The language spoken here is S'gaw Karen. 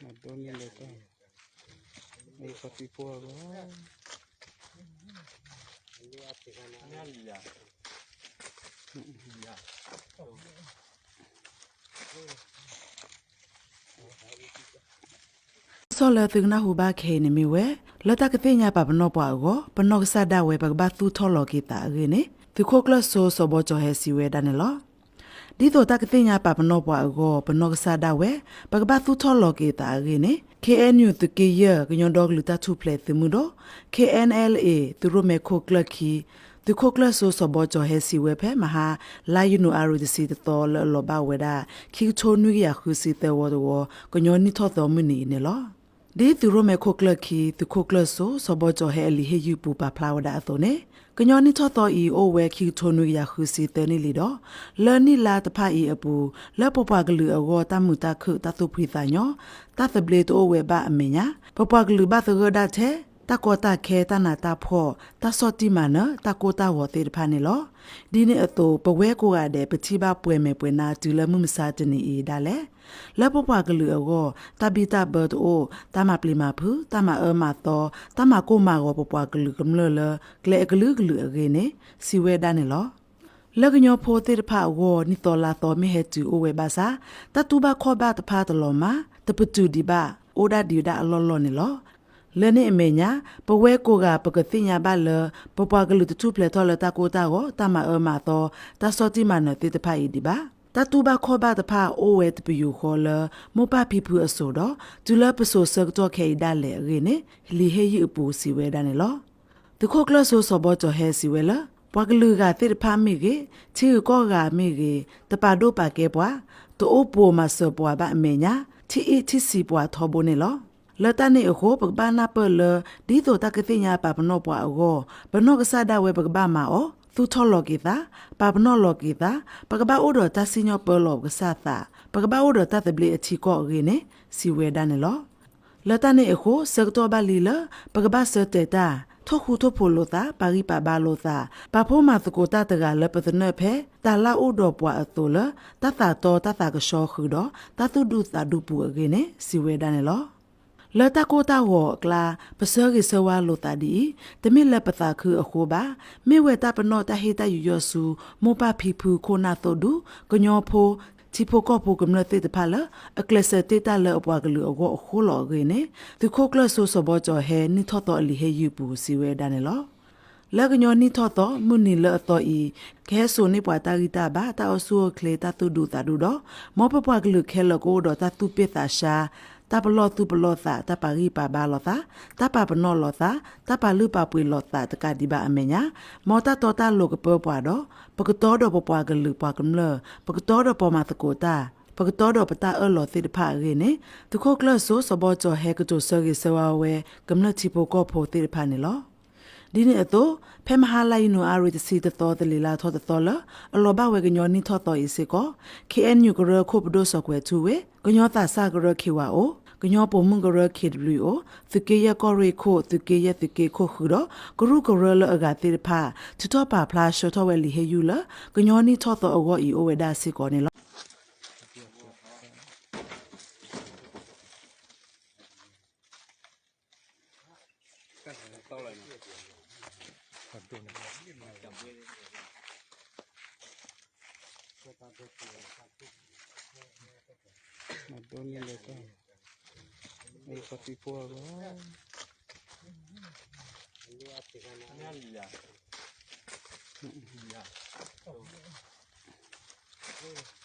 မၤဒိန့ၢ်လၢတၢ်, အံၤခီသံဖိအဂီၢ်, တၢ်ကစီၣ်လၢသုကနၢ်ဟူဘၣ်ခဲအံၤန့ၣ်မ့ၢ်ဝဲ, လၢတၢ်ကသ့ၣ်ညါပာ်ပနီၣ်ပှၤအဂီၢ် ပနီၢ်ကစၢ်ဒၣ်ဝဲ ပကဘၣ်သူၣ်ထီၣ်လီၤက့ၤသးအဂ့ၢ်န့ၣ် သုးခိၣ်ကျၢၢ်စိ စီၤဘီကၠီၤဟဲစံးဝဲဒၣ်န့ၣ်လီၤ. ဒ်သိးတၢ်ကသ့ၣ်ညါပာ်ပနီၣ်ပှၤအဂီၢ် ပနီၢ်ကစၢ်ဒၣ်ဝဲ ပကဘၣ်သူၣ်ထီၣ်လီၤက့ၤသးအဂ့ၢ်န့ၣ် ခ့ၣ်အဲၣ်ယူၣ် သုးက့ယဲၢ် ကညီဒီကလုာ်တၢ်ထူၣ်ဖျဲးသုးမုၢ်ဒိၣ်, ခ့ၣ်အဲၣ်အဲလ််အ့ သုးရိၣ်မဲခိၣ်ကျၢၢ်ခံ သုးခိၣ်ကျၢၢ်စိ စီၤဘီကၠီၤဟဲစံးဝဲဖဲ မဟါ လါယနူၤအါရံၤ တဆံတသီ လၢအလီၤဘၣ်ဝဲဒၣ် ခံကထိနွံကယၤဃုဆံသၢဝီတဝီ ကညီနံၣ်ထီၣ်သီမုၢ်နံၤအံၤန့ၣ်လီၤ. ဒ်သုးရိၣ်မဲခိၣ်ကျၢၢ်ခံ သုးခိၣ်ကျၢၢ်စိ စီၤဘီကၠီၤဟဲအလံာ်ဟ့ၣ်ယုၢ်ပူၤပာ်ဖျါဝဲဒၣ်အသိးန့ၣ်, ကညီနံၣ်ထီၣ်သီအံၤ အိၣ်ဝဲခံကထိနွံကယၤဃုဆံသၢနံၣ်လံဒီး လၢနံၣ်လါတဖၣ်အံၤအပူၤ လၢပပှၤကလုာ်အဂီၢ် တၢ်မုာ်တၢ်ခုၣ် တၢ်သူၣ်ဖှံသးညီ တၢ်သဘျ့တအိၣ်ဝဲဘၣ်အမဲာ်ညါ ပပှၤကလုာ်ဘၣ်သဂၢၢ်ဒၣ်ထဲ တၢ်ကီတၢ်ခဲ တၢ်နးတၢ်ဖှီၣ် တၢ်ဆီၣ်တံၢ်မၤနၢၤ တၢ်ကိၢ်တၢ်ဂီၤသ့ၣ်တဖၣ်န့ၣ်လီၤ. ဒ်န့ၣ်အသိး ပဝဲကိးဂၤဒဲး ပထံၣ်ဘၣ်ပှဲၤမဲာ်ပှဲၤနါတုၤလၢမုၢ်မဆါတနံၤအံၤဒၣ်လဲာ် လၢပပှၤကလုာ်အဂီၢ် တၢ်ဘံၣ်တၢ်ဘၢတအိၣ်, တၢ်မၤပျံၤမၤဖုး, တၢ်မၤအၢမၤသီ, တၢ်မၤကိၢ်မၤဂီၤပပှၤကလုာ်ကမျၢၢ်လၢ ကျဲအကလုာ်ကလုာ်အဂ့ၢ်န့ၣ် စံးဝဲဒၣ်န့ၣ်လီၤ. လၢကညီဖိသ့ၣ်တဖၣ်အဂီၢ် နံၣ်သီလါသီမ့ၢ်ဟဲတုၤအိၣ်ဝဲဘၣ်ဆၣ် တၢ်တူၢ်ဘၣ်ခီၣ်ဘၣ်တဖၣ်တလီၤမၢ်, တပတုာ်ဒံးဘၣ်, အိၣ်ဒၣ်ဒံးဒၣ်အလီၢ်လီၢ်န့ၣ်လီၤ. လၢန့ၣ်အမဲာ်ညါ ပဝဲကိးဂၤပကသ့ၣ်ညါဘၣ်လၢ ပပှၤကလုာ်တထူၣ်ဖျဲးထီၣ်လၢတၢ်ကိၢ်တၢ်ဂီၤ, တၢ်မၤအၢမၤသီ, တၢ်ဆီၣ်တံၢ်မၤနၢၤသ့ၣ်တဖၣ်အံၤဒံးဘၣ်. တၢ်တူၢ်ဘၣ်ခီၣ်ဘၣ်တဖၣ်အိၣ်ဝဲတပယူာ်ဃီလၢ မိၢ်ပၢ်ဖံဖုအစိၤဒီး တုၤလၢပစိၤဆၢကတီၢ်ခဲအံၤဒၣ်လဲာ်အဂ့ၢ်န့ၣ် လံာ်ဟ့ၣ်ယုၢ်အပူၤစံးဝဲဒၣ်န့ၣ်လီၤ. သုးခိၣ်ကျၢၢ်စိစီၤဘီကၠီၤဟဲစံးဝဲလၢ ပှၤကလုာ်ဂၤသ့ၣ်တဖၣ်မ့ၢ်ဂ့ၤ, ထံဂုၤကီၢ်ဂၤမ့ၢ်ဂ့ၤ, တပာ်ဒိၣ်ပာ်ကဲပှၤ, တအိၣ်ပိာ်မၤစၢၤပှၤဘၣ်အမဲာ်ညါ ထံၣ်အ့ၣ်ထံၣ်ဆံးပှၤထီဘိန့ၣ်လီၤ. လၢတၢ်န့ၣ်အဃိ ပကဘၣ်နၢ်ပၢၢ်လၢ ဒ်သိးတၢ်ကသ့ၣ်ညါပာ်ပနီၣ်ပှၤအဂီၢ် ပနီၢ်ကစၢ်ဒၣ်ဝဲပကဘၣ်မၤအီၤ, သူၣ်ထီၣ်လီၤက့ၤသး, ပာ်ပနီၣ်လီၤက့ၤသး, ပကဘၣ်အိၣ်ဒီးတၢ်စံၣ်ညီၣ်ပၢလီၤပကစၢ်သး, ပကဘၣ်အိၣ်ဒီးတၢ်သဘျ့အထံကီၢ်အဂ့ၢ်န့ၣ် စံးဝဲဒၣ်န့ၣ်လီၤ. လၢတၢ်န့ၣ်အဃိ ဆၢကတီၢ်ဘၣ်လံလၢ ပကဘၣ်ဆၢတဲာ်တၢ်, ထိၣ်ဃူထိၣ်ဖိးလိာ်သး, ပာ်ဂံၢ်ပာ်ဘါလိာ်သး, ပာ်ဖှိၣ်မၤသကိးတၢ်တဂၤလၢပသနၢၣ်ဖဲ တၢ်လၢအိၣ်ဒီးပှၤအသိးလၢ တၢ်သးတီတၢ်သးကဆှီဃုာ်ဒီး တၢ်သူၣ်ဒူသးဒူပူၤအဂ့ၢ်န့ၣ် စံးဝဲဒၣ်န့ၣ်လီၤ. လၢတၢ်ကိၢ်တၢ်ဂီၤအကျါ ပဆၢဂ့ၤဆၢဝါလိာ်သးဒ်အံၤ တမ့ၢ်လၢပသးခုအဃိဘၣ်. မ့ၢ်ဝဲတၢ်ပနီၣ်တၢ်ဟ့ၣ်တၢ်ယူးယီၣ်ဆူ မိၢ်ပၢ်ဖံဖုခိၣ်နၢ်သိၣ်ဒူ ကညီဖိ ထံဖိကီၢ်ဖိကမျၢၢ်သ့ၣ်တဖၣ်လၢ အကျဲးစၢးတ့ၢ်တၢ်လၢအပှၤကလုာ်အဂီၢ်အဃိလီၤအဂ့ၢ်န့ၣ် သုးခိၣ်ကျၢၢ်စိစီၤဘီကၠီၤဟဲ နံၣ်ထီၣ်သီအလံာ်ဟ့ၣ်ယုၢ်ပူၤ စံးဝဲဒၣ်န့ၣ်လီၤ. လၢကညီနံၣ်ထီၣ်သီ မုၢ်နံၤလၢအသီအံၤ ကဟဲစိာ်န့ၢ်ပှၤတၢ်ဂံၢ်တၢ်ဘါ တၢ်အိၣ်ဆူၣ်အိၣ်ချ့ တၢ်သူၣ်ဒူသးဒူဒီး မ်ပပှၤကလုာ်ခဲလၢာ်ကအိၣ်ဒီးတၢ်သူၣ်ပ့ၢ်သးဆါ တၢ်ပလီၢ်သူၣ်ပလီၢ်သး တၢ်ပာ်ဂံၢ်ပာ်ဘါလိာ်သး တၢ်ပာ်ပနီၣ်လိာ်သး တၢ်ပာ်လုၢ်ပာ်ပှ့ၤလိာ်သးတကးဒံးဘၣ်အမဲာ်ညါ မ်တၢ်တီတၢ်လိၤကပၢပှၤဒီး ပကတီဒီးပပှၤကလုာ်ပှၤကမျၢၢ် ပကတီဒီးပှၤမၤသကိးတၢ် ပကတီဒီးပတၢ်အၢၣ်လီၤသ့ၣ်တဖၣ်အဂ့ၢ်န့ၣ် သုးခိၣ်ကျၢၢ်စိစီၤဘီကၠီၤဟဲကတိၤဆၢဂ့ၤဆၢဝါဝဲ ကမျၢၢ်ထံဖိကီၢ်ဖိသ့ၣ်တဖၣ်န့ၣ်လီၤ. ဒ်န့ၣ်အသိး ဖဲမဟါလါယနူၤအါရံၤ တဆံတသီ တလံၤလါထီၣ်တသီလၢ အလီၤဘၣ်ဝဲကညီနံၣ်ထီၣ်သီအံၤစ့ၢ်ကီး ခ့ၣ်အဲၣ်ယူၣ်ကရၢခိၣ်ပဒိၣ်စီၤကွဲၤထူဝ့ၣ်, ကညီသးစၢ်ကရၢ ခ့ၣ်ဝးအိၣ်, ကညီပိာ်မုၣ်ကရၢ ခ့ၣ်ဒဘျုၣ်အိၣ်, သုးက့ယဲၢ်ကီၢ်ရ့ၣ်ခိၣ် သုးက့ယဲၢ်သုးက့ခိၣ်ဃုာ်ဒီး ကရူၢ်ကရၢလၢအဂၤသ့ၣ်တဖၣ် ထုးထီၣ်ပာ်ဖျါဆှၢထီၣ်ဝဲလံာ်ဟ့ၣ်ယုၢ်လၢ ကညီနံၣ်ထီၣ်သီအဂီၢ်အံၤအိၣ်ဝဲဒၣ်စ့ၢ်ကီးန့ၣ်လီၤ. မၤဒိန့ၢ်လၢတၢ်, အံၤခီသံဖိအဂီၢ်, လံယၤ,